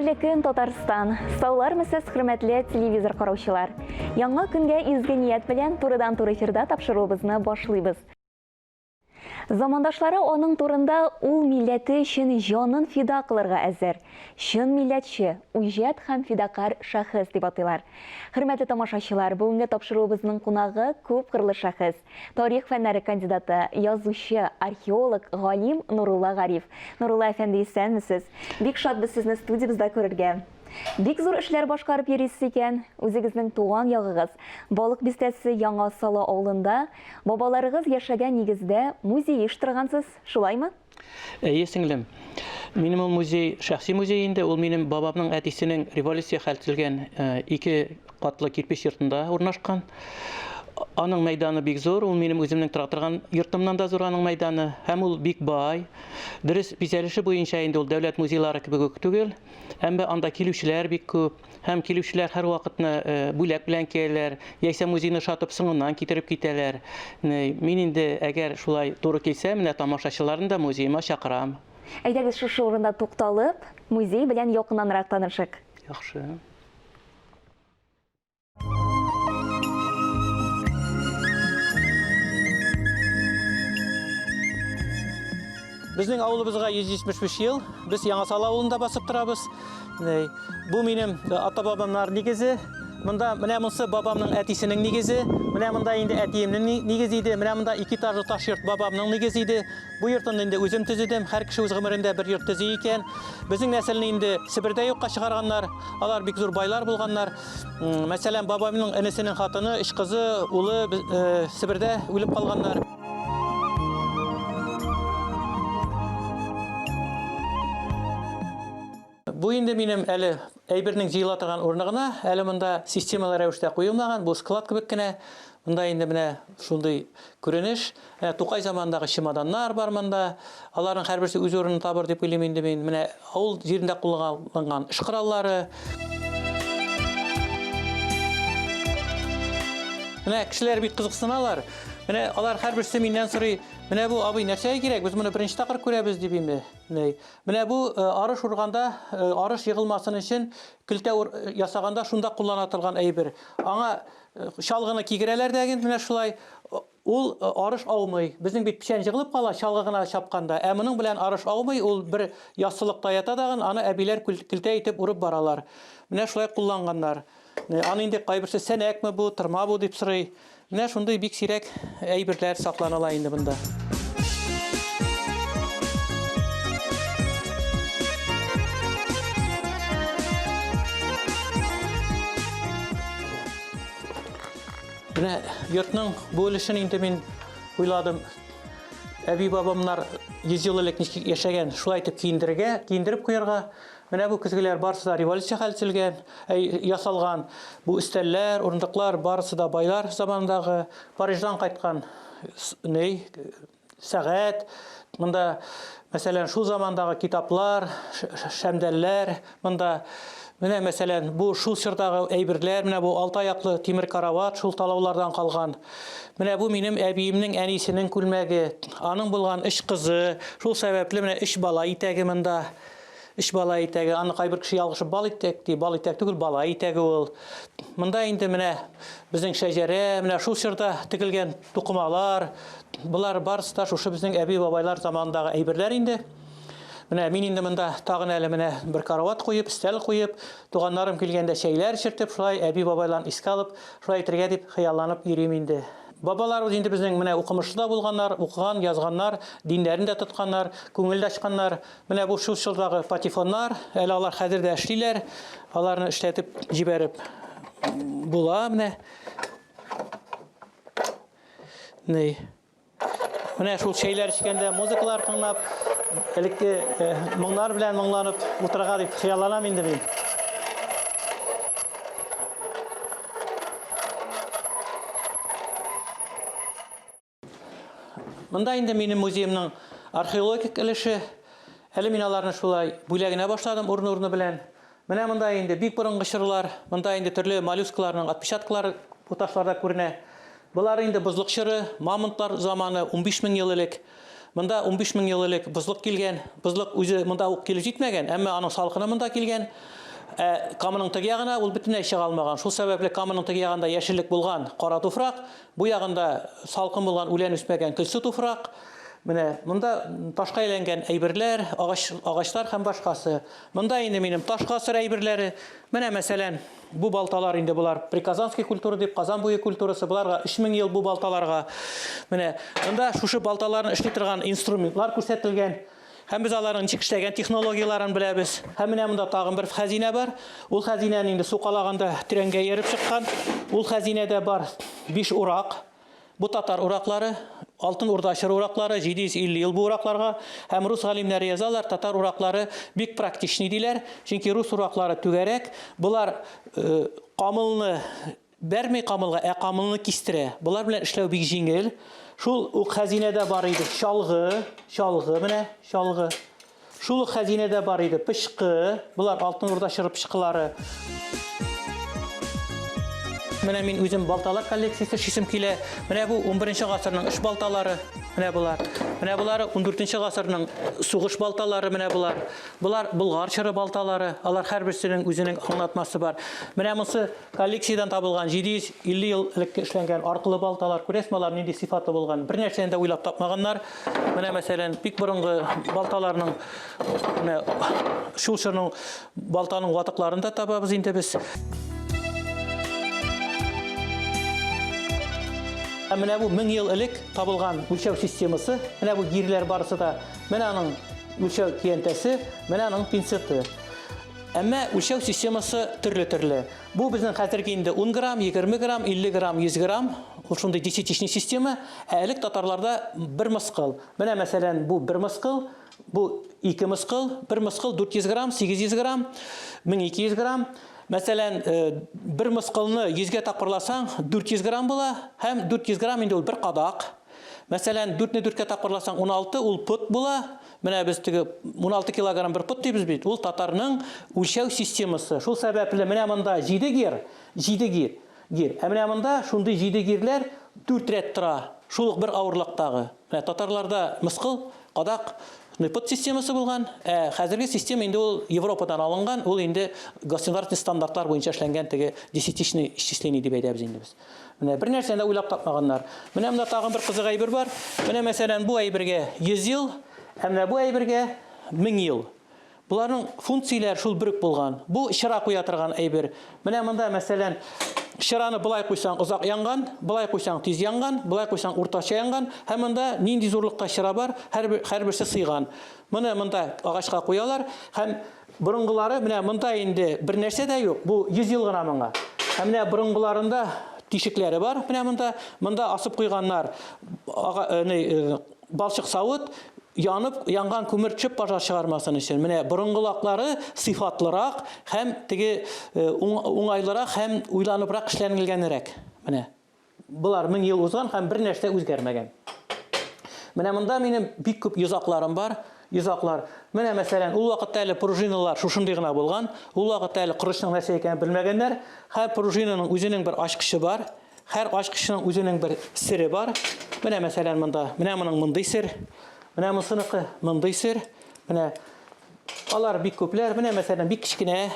Хәерле көн, Татарстан! Саулармысыз, хөрмәтле телевизор караучылар! Яңа көнгә изге ният белән турыдан-туры эфирда тапшыруыбызны башлыйбыз. Замандашлары аның турында ул милләте өчен җанын фида кылырга әзер, чын милләтче, үҗәт һәм фидакарь шәхес дип атыйлар. Хөрмәтле тамашачылар, бүгенге тапшыруыбызның кунагы күпкырлы шәхес, тарих фәннәре кандидаты, язучы, археолог, галим Нурулла Гариф. Нурулла әфәнде, исәнмесез! Бик шатбыз сезне студиябездә күрергә. Бик зур эшләр башкарып йөрисез икән. Үзегезнең туган ягыгыз, Балык Бистәсе Яңа Сала авылында бабаларыгыз яшәгән нигездә музей оештыргансыз, шулаймы? Әйе, сеңлем. Минем ул музей шәхси музей инде. Ул минем бабамның әтисенең революция хәл ителгән ике катлы кирпеч йортында урнашкан. Аның мәйданы бик зур, ул минем үземнең тора торган йортымнан да зур аның мәйданы. Һәм ул бик бай. Дөрес, бизәлеше буенча инде ул дәүләт музейлары кебек үк түгел. Әмма анда килүчеләр бик күп. Һәм килүчеләр һәрвакытны бүләк белән киләләр, яисә музейны ошатып соңыннан китереп китәләр. Мин инде, әгәр шулай туры килсә, менә тамашачыларны да музеема чакырам. Әйдәгез, шушы урында тукталып, музей белән якыннанрак танышыйк. Яхшы. Безнең авылыбызга 175 ел. Без Яңа Сала авылында басып торабыз. Бу минем ата-бабамнар нигезе. Монда менә монсы бабамның әтисенең нигезе. Менә монда инде әтиемнең нигезе иде. Менә монда ике этажлы таш йорт бабамның нигезе иде. Бу йортны инде үзем төзедем. Һәр кеше үз гомерендә бер йорт төзи икән. Безнең нәселне инде Себердә юкка чыгарганнар. Алар бик зур байлар булганнар. Мәсәлән, бабамның энесенең хатыны, өч кызы, улы э, Себердә үлеп калганнар. Бу инде минем әле әйбернең җыела торган урыны гына, әле монда системалы рәвештә куелмаган, бу склад кебек кенә. Монда инде менә шундый күренеш. Менә Тукай заманындагы чемоданнар бар монда. Аларның һәрберсе үз урынын табыр дип уйлыйм инде мин. Менә авыл җирендә кулланылган эш кораллары. Менә кешеләр бик кызыксыналар. Менә алар һәрберсе миннән сорый, менә бу абый нәрсәгә кирәк? Без моны беренче тапкыр күрәбез дип инде. Менә бу э, арыш урганда, э, арыш егылмасын өчен көлтә э, ясаганда шунда куллана торган әйбер. Аңа чалгыны кигерәләр дә менә шулай. Ул арыш аумый. Безнең бит печән җыгылып кала, чалгы гына чапканда. Ә моның белән арыш аумый, ул бер яссылыкта ята дагын, аны әбиләр көлтә итеп урып баралар. Менә шулай кулланганнар. Аны инде кайберсе сәнәкме бу, тырма бу дип сорый. Менә шундый бик сирәк әйберләр сакланыла инде монда. Менә йортның бу өлешен инде мин уйладым. Әби бабамнар 100 ел элек ничек яшәгән, шулай итеп киендерергә, киендереп куярга. Менә бу көзгеләр барысы да революция хәл ителгән, ясалган. Бу өстәлләр, урындыклар барысы да байлар заманындагы. Париждан кайткан ней, сәгать, монда, мәсәлән, шул замандагы китаплар, шәмдәлләр, монда, менә, мәсәлән, бу шул чордагы әйберләр, менә бу алты аяклы тимер карават шул талаулардан калган. Менә бу минем әбиемнең әнисенең күлмәге, аның булган өч кызы, шул сәбәпле менә өч бала итәге монда. Өч бала итәге, аны кайбер кеше ялгышып бал итәк ди, бал итәк түгел, бала итәге ул. Монда инде менә безнең шәҗәрә, менә шул чорда тегелгән тукымалар, болар барысы да шушы безнең әби-бабайлар заманындагы әйберләр инде. Менә мин инде монда тагын әле менә бер карават куеп, өстәл куеп, туганнарым килгәндә чәйләр эчертеп, шулай әби-бабайларны искә алып, шулай итергә дип хыялланып йөрим инде. Бабаларыбыз инде безнең менә укымышлы да булганнар, укыган, язганнар, диннәрен дә тотканнар, күңел дә ачканнар. Менә бу шул чордагы патефоннар, әле алар хәзер дә эшлиләр. Аларны эшләтеп җибәреп була менә. Ни. Менә шул чәйләр эчкәндә музыкалар тыңлап, элекке э, моңнар белән моңланып утырырга дип хыялланам инде мин. Монда инде минем музеемның археологик өлеше. Әле мин аларны шулай бүлә генә башладым урыны-урыны белән. Менә монда инде бик борынгы чорлар, монда инде төрле моллюскларның отпечаткалары бу ташларда күренә. Болар инде бозлык чоры, мамонтлар заманы, 15 мең ел элек. Монда 15 мең ел элек бозлык килгән. Бозлык үзе монда ук килеп җитмәгән, әмма аның салкыны монда килгән. Ә Каманың теге ягына ул бөтенләй чыга алмаган. Шул сәбәпле Каманың теге ягында яшеллек булган кара туфрак, бу ягында салкын булган үлән үсмәгән көлсу туфрак. Менә монда ташка әйләнгән әйберләр, агач, агачлар һәм башкасы. Монда инде минем таш гасыр әйберләре. Менә, мәсәлән, бу балталар инде болар приказанский культура дип, Казан буе культурасы, боларга 3000 ел бу балталарга. Менә монда шушы балталарны эшли торган инструментлар күрсәтелгән. Һәм без аларның ничек эшләгән технологияләрен беләбез. Һәм менә монда тагын бер хәзинә бар. Ул хәзинәне инде сукалаганда тирәнгә ияреп чыккан. Ул хәзинәдә бар 5 урак. Бу татар ураклары, Алтын Урда чоры ураклары, 750 ел бу уракларга. Һәм рус галимнәре язалар, татар ураклары бик практичный диләр. Чөнки рус ураклары түгәрәк. Болар э, камылны бәрми камылга, ә камылны кистерә. Болар белән эшләү бик җиңел. Шул ук хәзинәдә бар иде чалгы, чалгы менә, чалгы. Шул ук хәзинәдә бар иде пычкы, болар Алтын Урда чоры пычкылары. Менә мин үзем балталар коллекциясе эшлисем килә. Менә бу 11 гасырның эш балталары, менә болар. Менә болары 14 гасырның сугыш балталары, менә болар. Болар Болгар чоры балталары, алар һәрберсенең үзенең аңлатмасы бар. Менә монысы Коллекциядән табылган 750 ел элек эшләнгән аркылы балталар, күрәсезме, алар нинди сыйфатлы булган. Бер нәрсәне дә уйлап тапмаганнар. Менә, мәсәлән, бик борынгы балталарның менә шул чорның балтаның ватыкларын да табабыз инде без. Ә менә бу 1000 ел элек табылган үлчәү системасы, менә бу гирләр барысы да, менә аның үлчәү киянтәсе, менә аның пинцеты. Әмма үлчәү системасы төрле-төрле. Бу безнең хәзерге инде 10 грамм, 20 грамм, 50 грамм, 100 грамм, ул шундый десятичный система. Ә элек татарларда бер мыскыл. Менә, мәсәлән, бу бер мыскыл, бу ике мыскыл, бер мыскыл 400 грамм, 800 грамм, 1200 грамм. Мәсәлән, э, бер мыскылны 100гә тапкырласаң, 400 грамм була, һәм 400 грамм инде ул бер кадак. Мәсәлән, 4-не 4-кә тапкырласаң, 16, ул пот була. Менә без теге 16 килограмм бер пот дибез бит, ул татарның үлчәү системасы. Шул сәбәпле менә монда 7 гир, 7 гир, гир. Ә менә монда шундый 7 гирләр 4 рәт тора, шул ук бер авырлыктагы. Менә татарларда мыскыл, кадак, шундый пот системасы булган. Ә хәзерге система инде ул Европадан алынган, ул инде государственный стандартлар буенча эшләнгән теге десятичный исчисление дип әйтәбез инде без. Менә бер нәрсәне дә уйлап тапмаганнар. Менә монда тагын бер кызык әйбер бар. Менә мәсәлән, бу әйбергә 100 ел, ә менә бу әйбергә 1000 ел. Боларның функцияләре шул бер үк булган. Бу чыра куя торган әйбер. Менә монда мәсәлән, чыраны болай куйсаң озак янган, болай куйсаң тиз янган, болай куйсаң уртача янган һәм монда нинди зурлыкта чыра бар, һәрбер һәрберсе сыйган. Моны монда агачка куялар һәм Борынгылары, менә монда инде бер нәрсә дә юк, бу 100 ел гына моңа. Ә менә борынгыларында тишекләре бар, менә монда, монда асып куйганнар ага, э, ни, э, балчык савыт, янып, янган күмер төшеп пожар чыгармасын өчен. Менә борынгылаклары сыйфатлырак һәм теге э, уңайлырак һәм уйланыбрак эшләнелгәнрәк. Менә. Болар 1000 ел узган һәм бер нәрсә үзгәрмәгән. Менә монда минем бик күп йозакларым бар. Йозаклар. Менә мәсәлән, ул вакытта әле пружиналар шушындый гына булган. Ул вакытта әле корычның нәрсә икәнен белмәгәннәр. Һәр пружинаның үзенең бер ачкычы бар. Һәр ачкычның үзенең бер сере бар. Менә мәсәлән монда, менә моның мондый сер. Менә монсыныкы мондый сер. Менә алар бик күпләр. Менә мәсәлән, бик кечкенә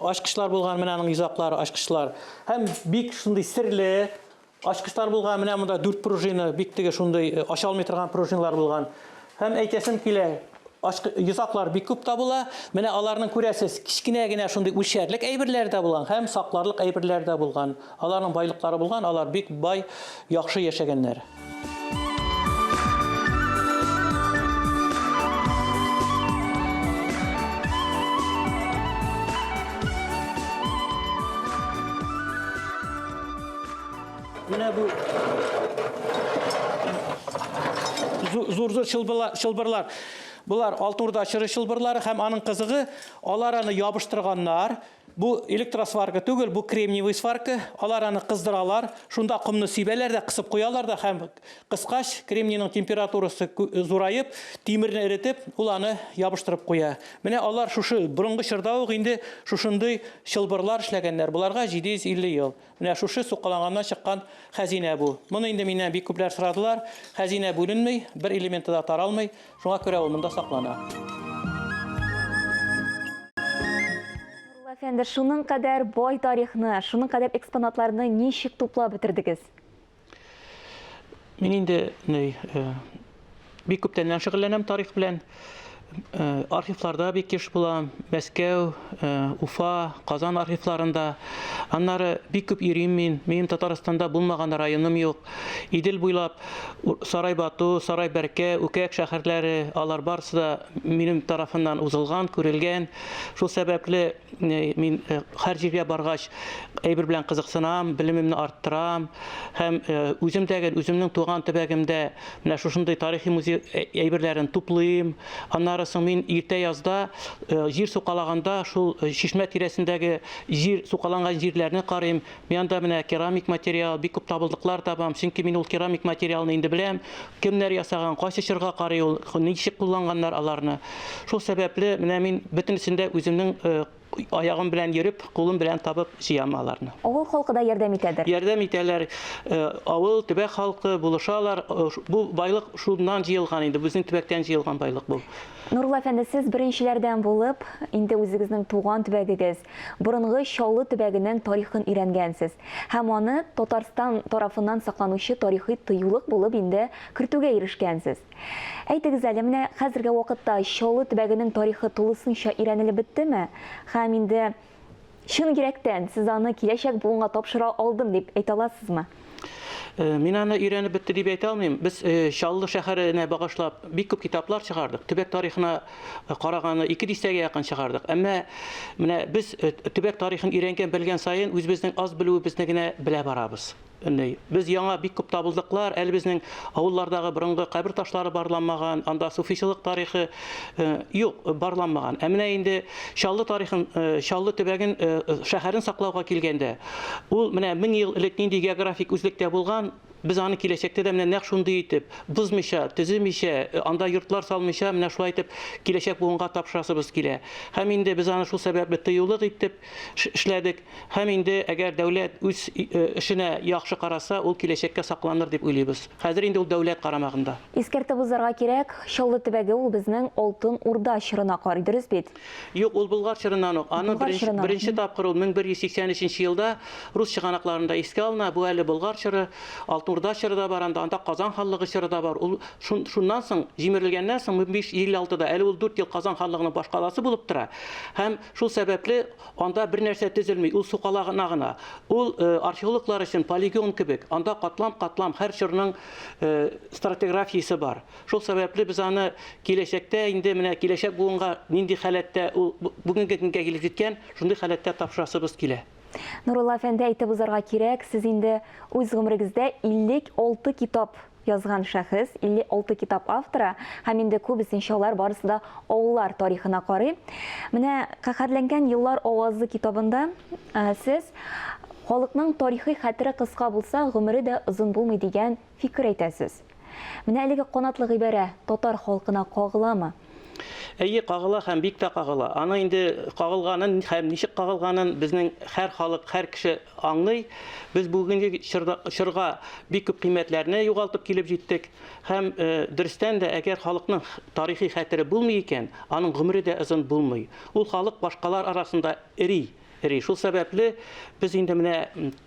Ачкычлар булган, менә аның йозаклары, ачкычлар. Һәм бик шундый серле ачкычлар булган, менә монда дүрт пружина, бик теге шундый э, ача алмый торган пружиналар булган. Һәм әйтәсем килә, йозаклар бик күп табыла. Менә аларның күрәсез, кечкенә генә шундый үлчәрлек әйберләре дә булган һәм сакларлык әйберләре дә булган. Аларның байлыклары булган, алар бик бай, яхшы яшәгәннәр. Менә бу зур-зур чылбырлар. Болар Алтын Урда чоры чылбырлары һәм аның кызыгы, алар аны ябыштырганнар. Бу электросварка түгел, бу кремниевый сварка. Алар аны кыздыралар, шунда комны сибәләр дә, кысып куялар да һәм кыскач, кремнийның температурасы зураеп, тимерне эретеп, ул аны ябыштырып куя. Менә алар шушы борынгы чорда ук инде шушындый чылбырлар эшләгәннәр. Боларга 750 ел. Менә шушы сукаланганнан чыккан хәзинә бу. Моны инде миннән бик күпләр сорадылар. Хәзинә бүленми, бер элементы да таралмый. Шуңа күрә ул монда саклана. әфәнде, шуның кадәр бай тарихны, шуның кадәр экспонатларны ничек туплап бетердегез? Мин инде ни, э, бик күптәннән шөгыльләнәм тарих белән. Э, архивларда бик еш булам. Мәскәү, э, Уфа, Казан архивларында. Аннары бик күп йөрим мин. Минем Татарстанда булмаган районым юк. Идел буйлап Сарай-Бату, Сарай-Бәркә, Үкәк шәһәрләре, алар барысы да минем тарафыннан узылган, күрелгән. Шул сәбәпле мин һәр җиргә баргач әйбер белән кызыксынам, белемемне арттырам һәм үзем дә үземнең туган төбәгемдә менә шушындый тарихи музей әйберләрен туплыйм. Аннары соң мин иртә язда җир сукалаганда шул чишмә тирәсендәге җир сукаланган җирләрне карыйм. Мин анда менә керамик материал, бик күп табылдыклар табам, чөнки мин ул керамик материалны инде беләм, кемнәр ясаган, кайсы чорга карый ул, ничек кулланганнар аларны. Шул сәбәпле менә мин бөтенесен дә үземнең э, аягым белән йөреп, кулым белән табып җыям аларны. Авыл халкы да ярдәм итәдер? Ярдәм итәләр. Э, авыл, төбәк халкы булышалар. Э, бу байлык шуннан җыелган инде, безнең төбәктән җыелган байлык бу. Нурулла әфәнде, сез беренчеләрдән булып, инде үзегезнең туган төбәгегез, Борынгы Чаллы төбәгенең тарихын өйрәнгәнсез һәм аны Татарстан тарафыннан сакланучы тарихи тыюлык булып инде кертүгә ирешкәнсез. Әйтегез әле, менә хәзерге вакытта Чаллы төбәгенең тарихы тулысынча өйрәнелеп беттеме? Һәм инде чын йөрәктән сез аны киләчәк буынга тапшыра алдым дип әйтә аласызмы? Э, мин аны өйрәнеп бетте дип әйтә алмыйм. Без э, Чаллы шәһәренә багышлап бик күп китаплар чыгардык. Төбәк тарихына э, караганы ике дистәгә якын чыгардык. Әмма менә без төбәк тарихын өйрәнгән белгән саен үзебезнең аз белүебезне генә белә барабыз. Без яңа бик күп табылдыклар, әле безнең авыллардагы борынгы кабер ташлары барланмаган, анда суфичылык тарихы юк, барланмаган. Ә менә инде Чаллы тарихын, Чаллы төбәген, шәһәрен саклауга килгәндә, Ул менә 1000 ел элек нинди географик үзлектә булган, без аны киләчәктә дә менә нәкъ шундый итеп, бозмыйча, төземичә, анда йортлар салмыйча, менә шулай итеп киләчәк буынга тапшырасыбыз килә. Һәм инде без аны шул сәбәпле тыюлык итеп эшләдек. Һәм инде әгәр дәүләт үз эшенә яхшы караса, ул киләчәккә сакланыр дип уйлыйбыз. Хәзер инде ул дәүләт карамагында. Искәртеп узарга кирәк, Чаллы төбәге ул безнең Алтын Урда чорына карый, дөрес бит? Юк, ул Болгар чорыннан ук. Аны беренче, беренче тапкыр ул 1183 елда рус чыганакларында искә алына. Бу әле Болгар чоры, Алтын Урда чоры да бар анда, анда Казан ханлыгы чоры да бар. Ул шуннан соң, җимерелгәннән соң 1556-да әле ул 4 ел Казан ханлыгының башкаласы булып тора. Һәм шул сәбәпле анда бер нәрсә төзелми, ул сукалана гына. Ул э, археологлар өчен полигон кебек. Анда катлам-катлам һәр чорның э, стратиграфиясе бар. Шул сәбәпле без аны киләчәктә инде менә киләчәк буынга нинди халәттә ул бүгенге көнгә килеп җиткән, шундый халәттә тапшырасыбыз килә. Нурулла әфәнде, әйтеп узарга кирәк, сез инде үз гомерегездә 56 китап язган шәхес, 56 китап авторы һәм инде күбесенчә алар барысы да авыллар тарихына карый. Менә Каһәрләнгән еллар авазы китабында сез халыкның тарихи хәтере кыска булса, гомере дә озын булмый дигән фикер әйтәсез. Менә әлеге канатлы гыйбарә татар халкына кагыламы? Әйе, кагыла һәм бик тә кагыла. Аны инде кагылганын һәм ничек кагылганын безнең һәр халык, һәр кеше аңлый. Без бүгенге чорда, чорга бик күп кыйммәтләрне югалтып килеп җиттек. Һәм э, дөрестән дә, әгәр халыкның тарихи хәтере булмый икән, аның гомере дә озын булмый. Ул халык башкалар арасында эри. Эри. Шул сәбәпле без инде менә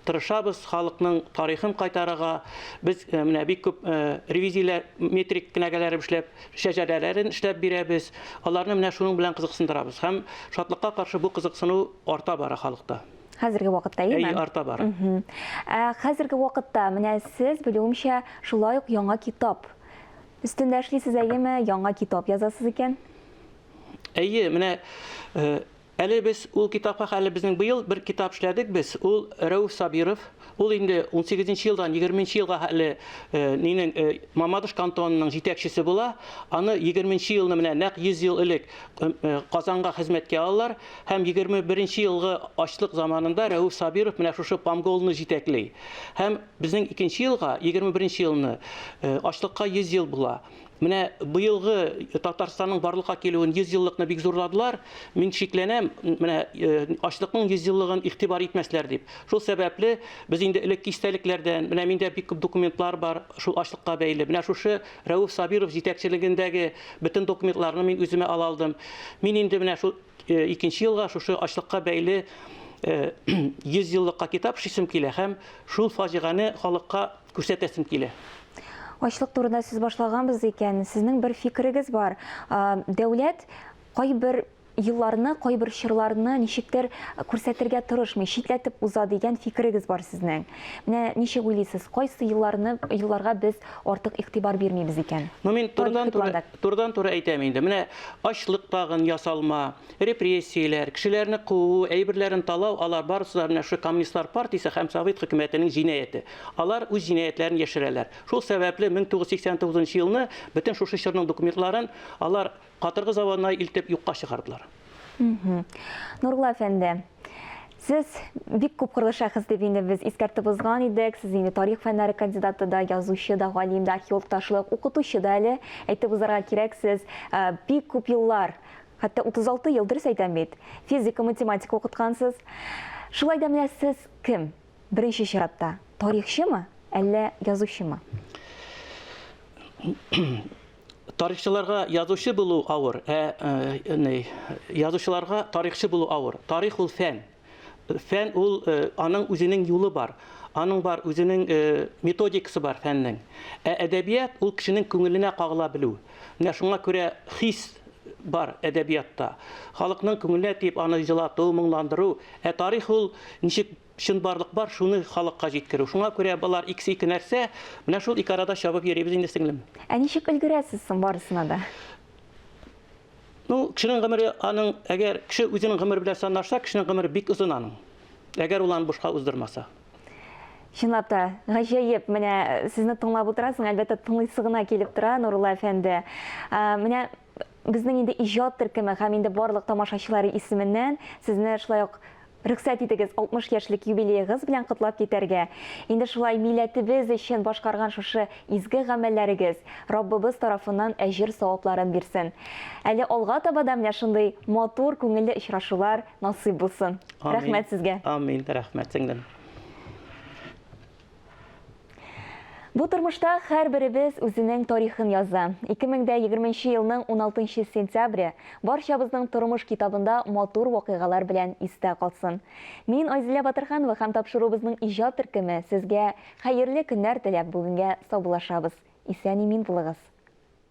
тырышабыз халыкның тарихын кайтарырга. Без э, менә бик күп э, ревизияләр, метрик кенәгәләре эшләп, шәҗәрәләрен эшләп бирәбез. Аларны менә шуның белән кызыксындырабыз. Һәм шатлыкка каршы бу кызыксыну арта бара халыкта. Хәзерге вакытта, әйеме? Әйе, арта бара. Ә хәзерге вакытта менә сез, белүемчә, шулай ук яңа китап өстендә эшлисез, әйеме? Яңа китап язасыз икән. Әйе, менә э, Әле без ул китапка әле безнең быел бер китап эшләдек без. Ул Рәүф Сабиров. Ул инде 18 нче елдан 20 нче елга әле э, нинең э, Мамадыш кантонының җитәкчесе була. Аны 20 нче елны менә нәкъ 100 ел элек э, Казанга хезмәткә алалар һәм 21 нче елгы ачлык заманында Рәүф Сабиров менә шушы Памголны җитәкли. Һәм безнең икенче елга, 21 нче елны ачлыкка 100 ел була. Менә быелгы Татарстанның барлыкка килүен 100 еллыкны бик зурладылар. Мин шикләнәм, менә э, ачлыкның 100 еллыгын игътибар итмәсләр дип. Шул сәбәпле без инде элекке истәлекләрдән, менә миндә бик күп документлар бар шул ачлыкка бәйле. Менә шушы Рәүф Сабиров җитәкчелегендәге бөтен документларны мин үземә ала алдым. Мин инде менә шул икенче елга шушы ачлыкка бәйле 100 еллыкка китап эшлисем килә һәм шул фаҗигане халыкка күрсәтәсем килә. Ачлык турында сүз башлаганбыз икән, сезнең бер фикерегез бар. Дәүләт кайбер елларны, кайбер чорларны ничектер күрсәтергә тырышмый, читләтеп уза дигән фикерегез бар сезнең. Менә ничек уйлыйсыз, кайсы елларны, елларга без артык игътибар бирмибез икән? Ну, мин турыдан-туры турыдан-туры әйтәм инде. Менә ачлык тагын ясалма, репрессияләр, кешеләрне куу, әйберләрен талау, алар барысы да менә шушы коммунистлар партиясе һәм совет хөкүмәтенең җинаяте. Алар үз җинаятьләрен яшерәләр. Шул сәбәпле 1989 елны бөтен шушы чорның документларын алар Катыргы заводына илтеп юкка чыгардылар. Нурулла әфәнде, сез бик күпкырлы шәхес дип инде без искәртеп узган идек. Сез инде тарих фәннәре кандидаты да, язучы да, галим дә, археолог та, шулай ук укытучы да әле. Әйтеп узарга кирәк, сез бик күп еллар, хәтта 36 ел, дөрес әйтәм бит, физика, математика укыткансыз. Шулай да менә сез кем? Беренче чиратта, тарихчымы, әллә язучымы? Тарихчыларга язучы булу авыр, ә э, ни, язучыларга тарихчы булу авыр. Тарих ул фән. Фән ул э, аның үзенең юлы бар. Аның бар үзенең э, методикасы бар фәннең. Ә әдәбият ул кешенең күңеленә кагыла белү. Менә шуңа күрә хис бар әдәбиятта. Халыкның күңеленә тиеп аны җылату, моңландыру. Ә тарих ул ничек Чынбарлык бар, шуны халыкка җиткерү. Шуңа күрә болар икесе ике нәрсә. Менә шул ике арада чабып йөрибез инде, сеңлем. Ә ничек өлгерәсез соң барысына да? Ну, кешенең гомере аның, әгәр кеше үзенең гомере белән санлашса, кешенең гомере бик озын аның. Әгәр ул аны бушка уздырмаса. Чынлап та, гаҗәеп. Менә сезне тыңлап утырасың, әлбәттә, тыңлыйсы гына килеп тора, Нурулла әфәнде. Менә безнең инде иҗат төркеме һәм инде барлык тамашачылары исеменнән сезне шулай ук Рөхсәт итегез, 60 яшьлек юбилеегыз белән котлап китәргә. Инде шулай милләтебез өчен башкарган шушы изге гамәлләрегез Раббыбыз тарафыннан әҗер-савапларын бирсен. Әле алга таба да менә шундый матур, күңелле очрашулар насыйп булсын. Амин. Рәхмәт сезгә. Амин. Рәхмәт, сеңлем. Бу тормышта һәрберебез үзенең тарихын яза. 2020 елның 16 сентябре барчабызның тормыш китабында матур вакыйгалар белән истә калсын. Мин Айзилә Батырханова һәм тапшыруыбызның иҗат төркеме сезгә хәерле көннәр теләп бүгенгә саубуллашабыз. Исән-имин булыгыз!